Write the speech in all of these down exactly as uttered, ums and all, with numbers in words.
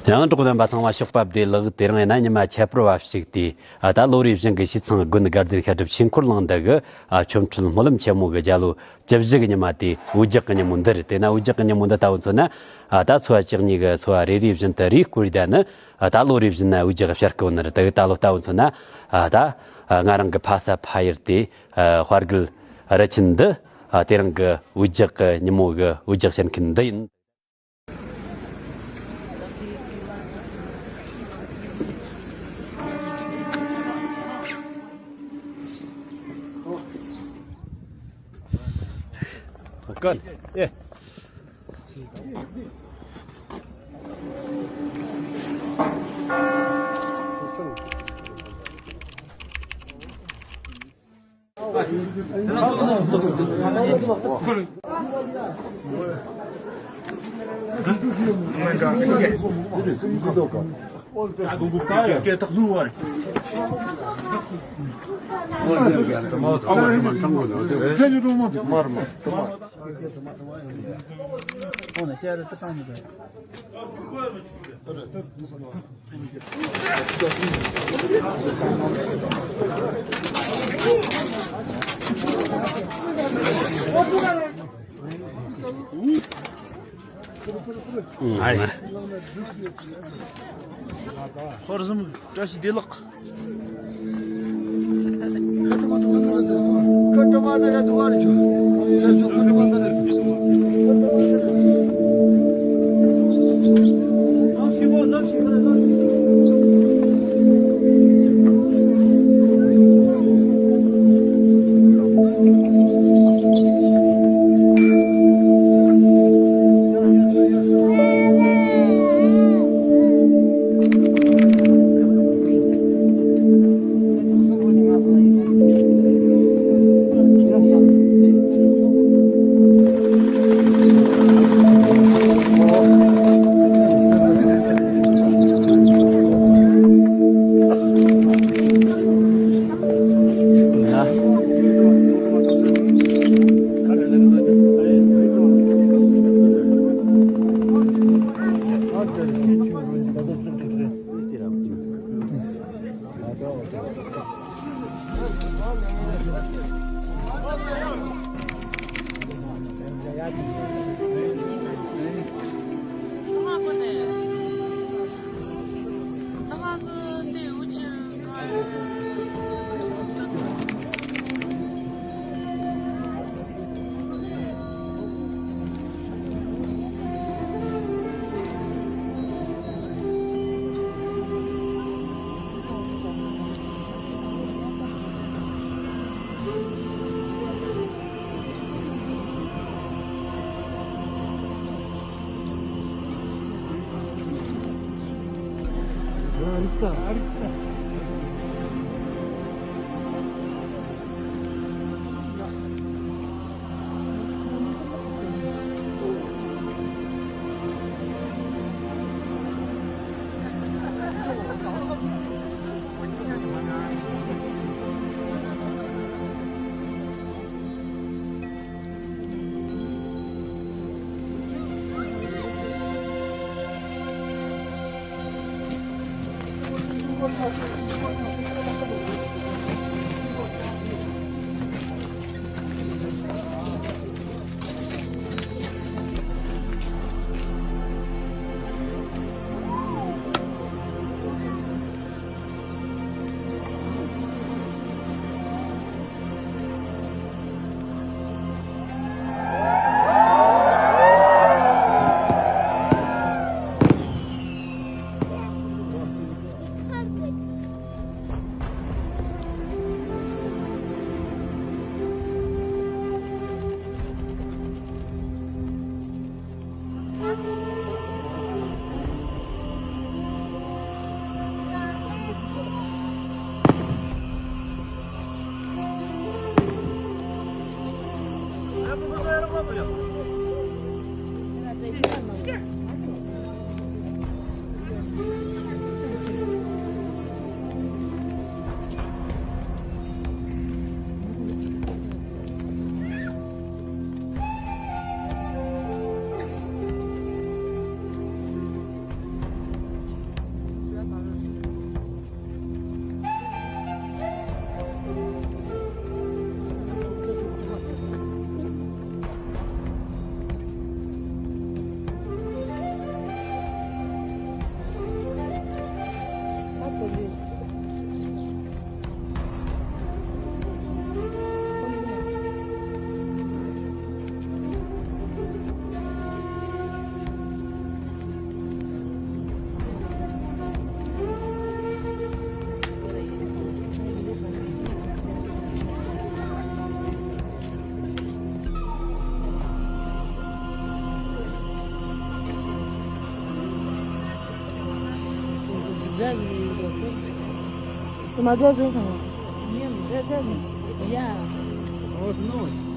ཡང་གྲོགས་རྣམ་པ་ཚང་མ་ཞོགས་པ་བདེ་ལེགས། དེ་རིང་ཡིན་ན་ཉི་མ་ཁྱད་པར་བ་ཞིག་སྟེ། ཨ། ད་ལོ་རེ་བཞིན་གི་ཞིས་ཚང་དགོན་དགའ་ལྡན་ཤར་གྲབས་ཆོས་འཁོར་གླིང་འདི་གི། ཨ། ཆོ་འཕྲུལ་སྨོན་ལམ་ཆེན་མོ་གི་རྒྱ་ལོ་བཅུ་བཞི་གི་ཉི་མ་དེ་འུ་ཅག་གི་ཉིན་མོ་འདི་རེད། དེ་ན་འུ་ཅག་གི་ཉིན་མོ་འདི་ལྟ་བུ་མཚོན་ན། ཨ། ད་ཚོ་བ་བཅུ་གཉིས་གི་ཚོ་བ་རེ་རེ་བཞིན་དུ་རེས་སྐོར་ཡེད་ནི། ཨ། ད་ལོ་རེ་བཞིན་ན་འུ་ཅག་གི་བྱ་དགའ་བོ་ནི་རེད། དེ་གི་ད་ལོ་ལྟ་བུ་མཚོན་ན། ཨ། ད། ཨ། ང་རང་གི་ཕ་ས་ཕ་ཡུལ་དེ། ཨ། དཔའ་རྒོད་རི་ཆེན་འདི། ཨ། དེ་རིང་གི་འུ་ཅག་གི་ཉིན་མོ་གི་འུ་ཅག་བཤད་མཁན་འདི་ཡིན། ཧོར་གསུམ་བཀྲ་ཤིས་བདེ་ལེགས། Ты маза зэхэ. Ем, зэзэ. Я. Ос ночь.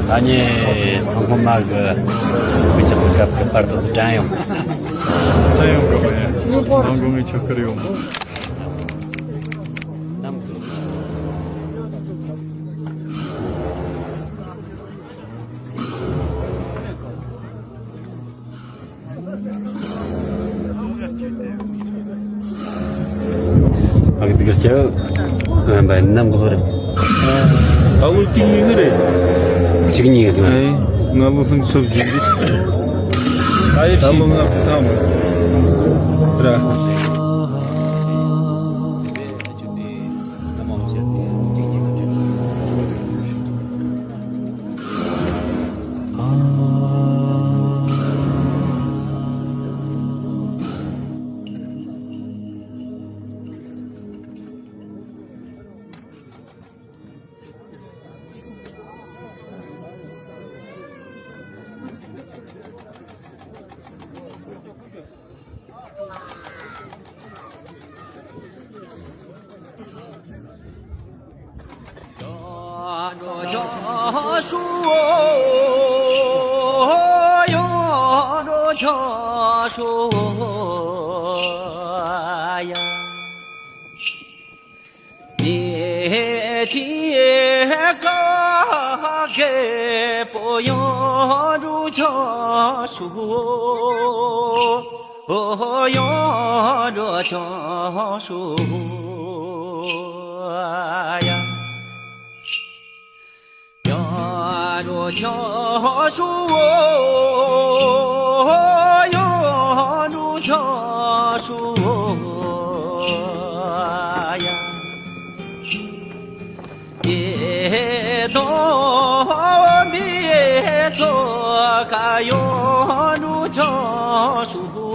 ད་ནི་ཐོན་ཁུངས་མ་གི་མི་ཆགས་པའི་སྐབས་ཀྱི་བར་དུ་དྲན་ཡོང་། དྲན་ཡོང་གི་མེད། ནང་སྒོ་ངའི་ཆུ་ཁར་ཡོང་། ཨ་གི་དེ་ག་ཅི་ཨ་འབའ་ནམ་གོ་རེད། ཨ་ལོ་གཅིག་གཉིས་ནི་རེད། གཅིག་གཉིས་རེད། ཨེ་ང་ལོ་སང་ཆོབ་ཅིག་རེད། ད་ལོ་ལྔ་བཅུ་ཐམ་ར། ཁ་ཡོད་ནུ་ཆོ་ཤུ།